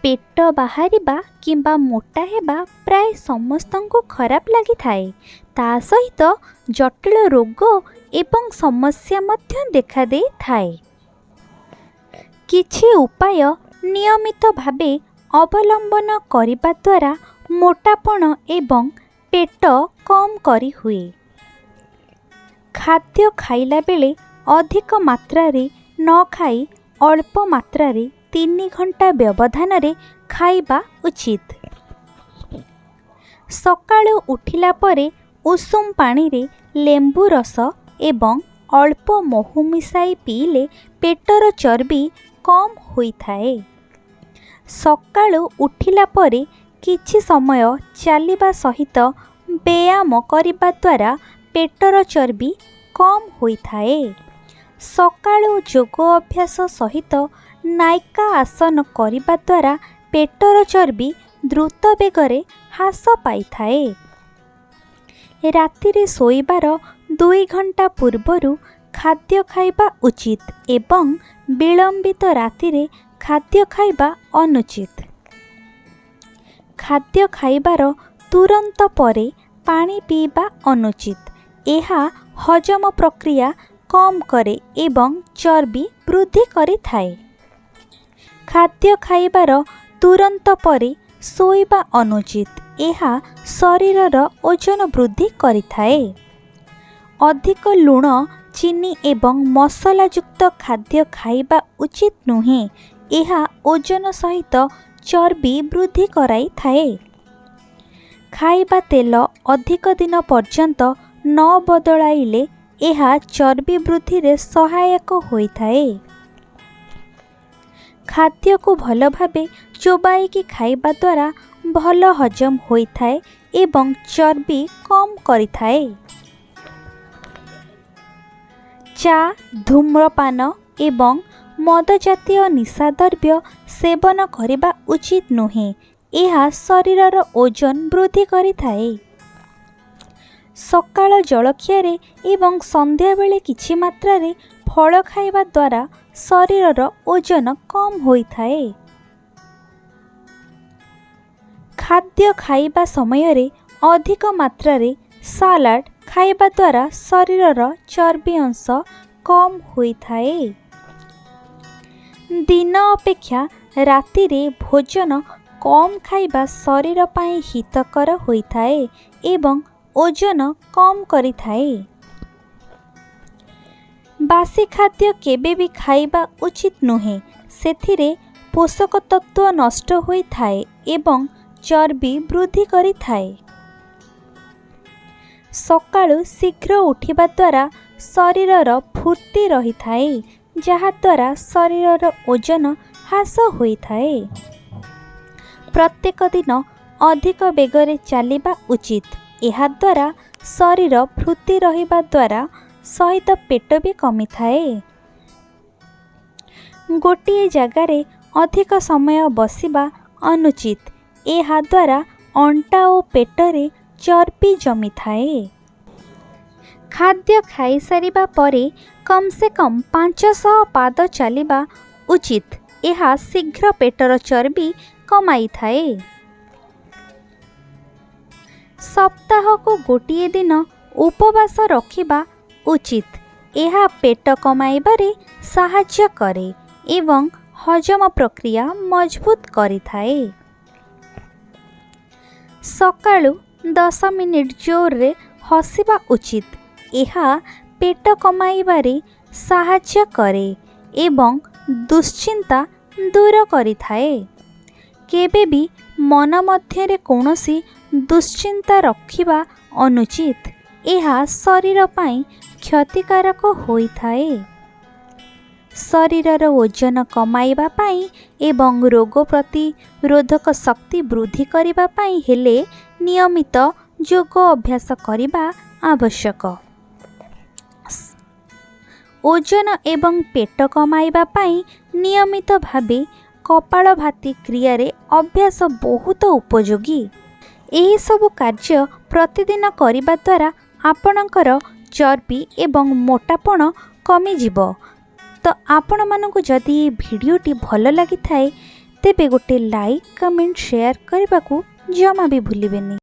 ପେଟ ବାହାରିବା କିମ୍ବା ମୋଟା ହେବା ପ୍ରାୟ ସମସ୍ତଙ୍କୁ ଖରାପ ଲାଗିଥାଏ। ତା ସହିତ ଜଟିଳ ରୋଗ ଏବଂ ସମସ୍ୟା ମଧ୍ୟ ଦେଖାଦେଇଥାଏ। କିଛି ଉପାୟ ନିୟମିତ ଭାବେ ଅବଲମ୍ବନ କରିବା ଦ୍ୱାରା ମୋଟାପଣ ଏବଂ ପେଟ କମ୍ କରିହୁଏ। ଖାଦ୍ୟ ଖାଇଲା ବେଳେ ଅଧିକ ମାତ୍ରାରେ ନ ଖାଇ ଅଳ୍ପ ମାତ୍ରାରେ 3 ଘଣ୍ଟା ବ୍ୟବଧାନରେ ଖାଇବା ଉଚିତ। ସକାଳୁ ଉଠିଲା ପରେ ଉଷୁମ ପାଣିରେ ଲେମ୍ବୁ ରସ ଏବଂ ଅଳ୍ପ ମହୁ ମିଶାଇ ପିଇଲେ ପେଟର ଚର୍ବି କମ୍ ହୋଇଥାଏ। ସକାଳୁ ଉଠିଲା ପରେ କିଛି ସମୟ ଚାଲିବା ସହିତ ବ୍ୟାୟାମ କରିବା ଦ୍ୱାରା ପେଟର ଚର୍ବି କମ୍ ହୋଇଥାଏ। ସକାଳୁ ଯୋଗ ଅଭ୍ୟାସ ସହିତ ନାଇକା ଆସନ କରିବା ଦ୍ୱାରା ପେଟର ଚର୍ବି ଦ୍ରୁତ ବେଗରେ ହ୍ରାସ ପାଇଥାଏ। ରାତିରେ ଶୋଇବାର 2 ଘଣ୍ଟା ପୂର୍ବରୁ ଖାଦ୍ୟ ଖାଇବା ଉଚିତ ଏବଂ ବିଳମ୍ବିତ ରାତିରେ ଖାଦ୍ୟ ଖାଇବା ଅନୁଚିତ। ଖାଦ୍ୟ ଖାଇବାର ତୁରନ୍ତ ପରେ ପାଣି ପିଇବା ଅନୁଚିତ। ଏହା ହଜମ ପ୍ରକ୍ରିୟା କମ୍ କରେ ଏବଂ ଚର୍ବି ବୃଦ୍ଧି କରିଥାଏ। ଖାଦ୍ୟ ଖାଇବାର ତୁରନ୍ତ ପରେ ଶୋଇବା ଅନୁଚିତ। ଏହା ଶରୀରର ଓଜନ ବୃଦ୍ଧି କରିଥାଏ। ଅଧିକ ଲୁଣ, ଚିନି ଏବଂ ମସଲାଯୁକ୍ତ ଖାଦ୍ୟ ଖାଇବା ଉଚିତ ନୁହେଁ। ଏହା ଓଜନ ସହିତ ଚର୍ବି ବୃଦ୍ଧି କରାଇଥାଏ। ଖାଇବା ତେଲ ଅଧିକ ଦିନ ପର୍ଯ୍ୟନ୍ତ ନ ବଦଳାଇଲେ ଏହା ଚର୍ବି ବୃଦ୍ଧିରେ ସହାୟକ ହୋଇଥାଏ। ଖାଦ୍ୟକୁ ଭଲ ଭାବେ ଚୋବାଇକି ଖାଇବା ଦ୍ୱାରା ଭଲ ହଜମ ହୋଇଥାଏ ଏବଂ ଚର୍ବି କମ୍ କରିଥାଏ। ଚା, ଧୂମ୍ରପାନ ଏବଂ ମଦ ଜାତୀୟ ନିଶାଦ୍ରବ୍ୟ ସେବନ କରିବା ଉଚିତ ନୁହେଁ। ଏହା ଶରୀରର ଓଜନ ବୃଦ୍ଧି କରିଥାଏ। ସକାଳ ଜଳଖିଆରେ ଏବଂ ସନ୍ଧ୍ୟାବେଳେ କିଛି ମାତ୍ରାରେ ଫଳ ଖାଇବା ଦ୍ୱାରା ଶରୀରର ଓଜନ କମ୍ ହୋଇଥାଏ। ଖାଦ୍ୟ ଖାଇବା ସମୟରେ ଅଧିକ ମାତ୍ରାରେ ସାଲାଡ଼ ଖାଇବା ଦ୍ୱାରା ଶରୀରର ଚର୍ବି ଅଂଶ କମ୍ ହୋଇଥାଏ। ଦିନ ଅପେକ୍ଷା ରାତିରେ ଭୋଜନ କମ୍ ଖାଇବା ଶରୀର ପାଇଁ ହିତକର ହୋଇଥାଏ ଏବଂ ଓଜନ କମ୍ କରିଥାଏ। ବାସି ଖାଦ୍ୟ କେବେ ବି ଖାଇବା ଉଚିତ ନୁହେଁ। ସେଥିରେ ପୋଷକ ତତ୍ତ୍ୱ ନଷ୍ଟ ହୋଇଥାଏ ଏବଂ ଚର୍ବି ବୃଦ୍ଧି କରିଥାଏ। ସକାଳୁ ଶୀଘ୍ର ଉଠିବା ଦ୍ୱାରା ଶରୀରର ଫୁର୍ତ୍ତି ରହିଥାଏ, ଯାହାଦ୍ୱାରା ଶରୀରର ଓଜନ ହ୍ରାସ ହୋଇଥାଏ। ପ୍ରତ୍ୟେକ ଦିନ ଅଧିକ ବେଗରେ ଚାଲିବା ଉଚିତ। ଏହାଦ୍ୱାରା ଶରୀର ଫୁର୍ତ୍ତି ରହିବା ଦ୍ୱାରା ସହିତ ପେଟ ବି କମିଥାଏ। ଗୋଟିଏ ଜାଗାରେ ଅଧିକ ସମୟ ବସିବା ଅନୁଚିତ। ଏହାଦ୍ୱାରା ଅଣ୍ଟା ଓ ପେଟରେ ଚର୍ବି ଜମିଥାଏ। ଖାଦ୍ୟ ଖାଇସାରିବା ପରେ କମ୍ ସେ କମ୍ 500 ପାଦ ଚାଲିବା ଉଚିତ। ଏହା ଶୀଘ୍ର ପେଟର ଚର୍ବି କମାଇଥାଏ। ସପ୍ତାହକୁ ଗୋଟିଏ ଦିନ ଉପବାସ ରଖିବା ଉଚିତ। ଏହା ପେଟ କମାଇବାରେ ସାହାଯ୍ୟ କରେ ଏବଂ ହଜମ ପ୍ରକ୍ରିୟା ମଜବୁତ କରିଥାଏ। ସକାଳୁ 10 ମିନିଟ୍ ଜୋରରେ ହସିବା ଉଚିତ। ଏହା ପେଟ କମାଇବାରେ ସାହାଯ୍ୟ କରେ ଏବଂ ଦୁଶ୍ଚିନ୍ତା ଦୂର କରିଥାଏ। କେବେ ବି ମନ ମଧ୍ୟରେ କୌଣସି ଦୁଶ୍ଚିନ୍ତା ରଖିବା ଅନୁଚିତ। ଏହା ଶରୀର ପାଇଁ କ୍ଷତିକାରକ ହୋଇଥାଏ। ଶରୀରର ଓଜନ କମାଇବା ପାଇଁ ଏବଂ ରୋଗ ପ୍ରତିରୋଧକ ଶକ୍ତି ବୃଦ୍ଧି କରିବା ପାଇଁ ହେଲେ ନିୟମିତ ଯୋଗ ଅଭ୍ୟାସ କରିବା ଆବଶ୍ୟକ। ଓଜନ ଏବଂ ପେଟ କମାଇବା ପାଇଁ ନିୟମିତ ଭାବେ କପାଳଭାତି କ୍ରିୟାରେ ଅଭ୍ୟାସ ବହୁତ ଉପଯୋଗୀ। ଏହିସବୁ କାର୍ଯ୍ୟ ପ୍ରତିଦିନ କରିବା ଦ୍ୱାରା ଆପଣଙ୍କର ଚର୍ବି ଏବଂ ମୋଟାପଣ କମିଯିବ। ତ ଆପଣମାନଙ୍କୁ ଯଦି ଏହି ଭିଡ଼ିଓଟି ଭଲ ଲାଗିଥାଏ, ତେବେ ଗୋଟେ ଲାଇକ୍, କମେଣ୍ଟ, ସେୟାର କରିବାକୁ ଜମା ବି ଭୁଲିବେନି।